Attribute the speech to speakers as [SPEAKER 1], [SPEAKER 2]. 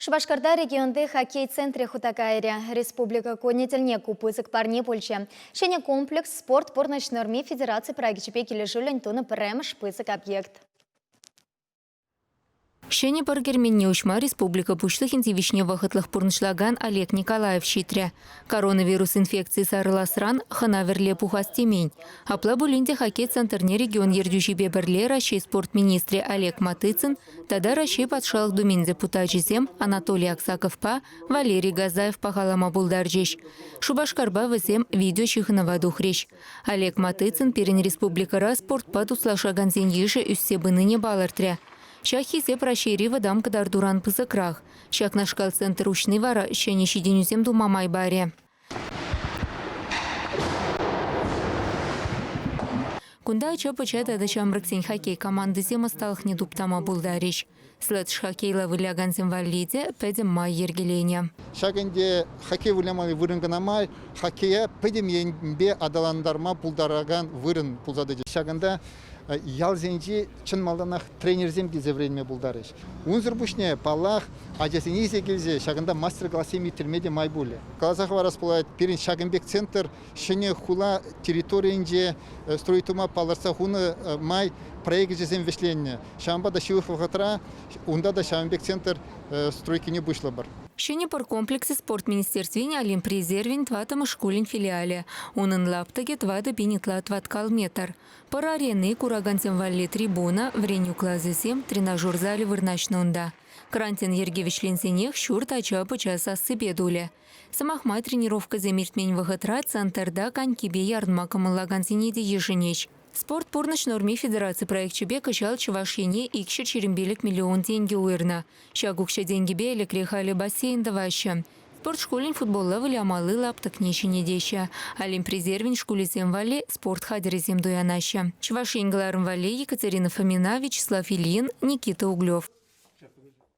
[SPEAKER 1] Шупашкарта регионти хоккей центрӗ хута кайрӗ. Республика кунӗ тӗлне ку пысӑк парне пулчӗ. Ҫӗнӗ комплекс «Спорт пурнӑҫ норми» федераци проекчӗпе килӗшӳллӗн тунӑ пӗрремӗш пысӑк объект.
[SPEAKER 2] Ҫӗнӗ пӑр керменне уҫма республика Пуҫлӑхӗн тивӗҫне вӑхӑтлӑх пурнӑҫлакан Олег Николаев ҫитрӗ. Коронавирус инфекцийӗ сарӑласран хӑна-вӗрле пухас темен. Апла пулин те хоккей центрне регион ертӳҫипе пӗрле Раҫҫей спорт министрӗ Олег Матыцин тата Раҫҫей Патшалӑх Думин депутачӗсем Анатолий Аксаковпа Валерий Газаев пахалама пултарчӗҫ. Шупашкарпа вӗсем видеоҫыхӑнӑва тухрӗҫ. Олег Матыцин пирӗн республикӑра спортпа туслашакансен йышӗ ӳссе пынине палӑртрӗ. Ҫак хисеп Раҫҫейри вӑтам кӑтартуран пысӑкрах. Ҫакнашкал центр уҫни вара ҫӗнӗ ҫитӗнӳсем тума май парӗ. Кунта ача-пӑча тата ҫамрӑксен хоккей командисем ӑсталӑхне туптама пултарӗҫ. Следж-хоккейла вылякансем валли те пӗтӗм май йӗркеленӗ.
[SPEAKER 3] Ҫак ӗнтӗ хоккей вылямалли вырӑн кӑна мар, хоккея пӗтӗм енпе аталантарма пултаракан вырӑн пулса тӑчӗ. Ҫакӑнта ялсенчи чӑн малтанах тренерсем килсе вӗренме пултарӗҫ. Унсӑр пуҫне, паллах, ачасене илсе килсе ҫакӑнта мастер-классем ирттерме те май пулӗ. Каласа хӑварас пулать, пирӗн ҫакӑн пек центр ҫӗнӗ хула территорийӗнче строить тума палӑртса хунӑ май проекчӗсем вӗҫленнӗ. Ҫавӑнпа та ҫывӑх вӑхӑтра унта та ҫавӑн пек центр стройкине пуҫлӑпӑр.
[SPEAKER 2] Ҫӗнӗ пӑр комплексӗ спорт министерствин Олимп резервӗн тӑваттӑмӗш шкулӗн филиалӗ. Унӑн лаптӑкӗ 4000 ытла тӑваткал метр. Пӑр арени куракансем валли трибуна, вӗренӳ класӗсем, тренажер залӗ вырнаҫнӑ унта. Карантин йӗрки вӗҫленсенех ҫурт ача-пӑча сассипе тулӗ. Сӑмах май, тренировкӑсем иртмен вӑхӑтра центрта конькипе ярӑнма кӑмӑллакансене те йышӑнӗҫ. Спорт пурнӑҫ норми федераци проекчӗпе кӑҫал Чӑваш Ене 225 миллион тенкӗ уйӑрнӑ. Ҫак укҫа-тенкӗпе Элӗкре халӗ бассейн тӑваҫҫӗ. Спорт шкулӗн футболла вылямалли лаптӑкне ҫӗнетеҫҫӗ. Олимп резервӗн шкулӗсем валли спорт хатӗрӗсем туянаҫҫӗ. Чӑваш Ен кӑларӑм валли Екатерина Фомина, Вячеслав Ильин, Никита Углев.